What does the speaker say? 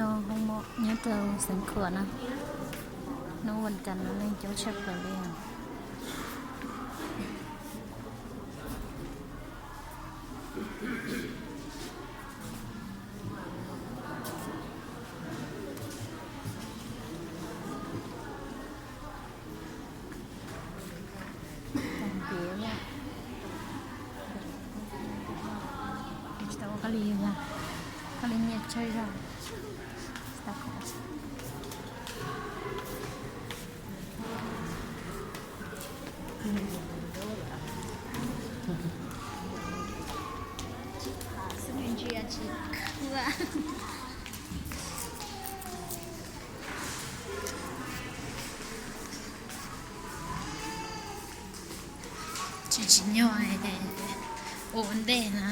Hoob mom nyob rau Xeev Khuam na, hnub vas cas no leej coob tshaj plaws li os. Tsis tau ua koj li, koj li nyiam tsawg zog. Tsis tsim nyog ua ua ntej na.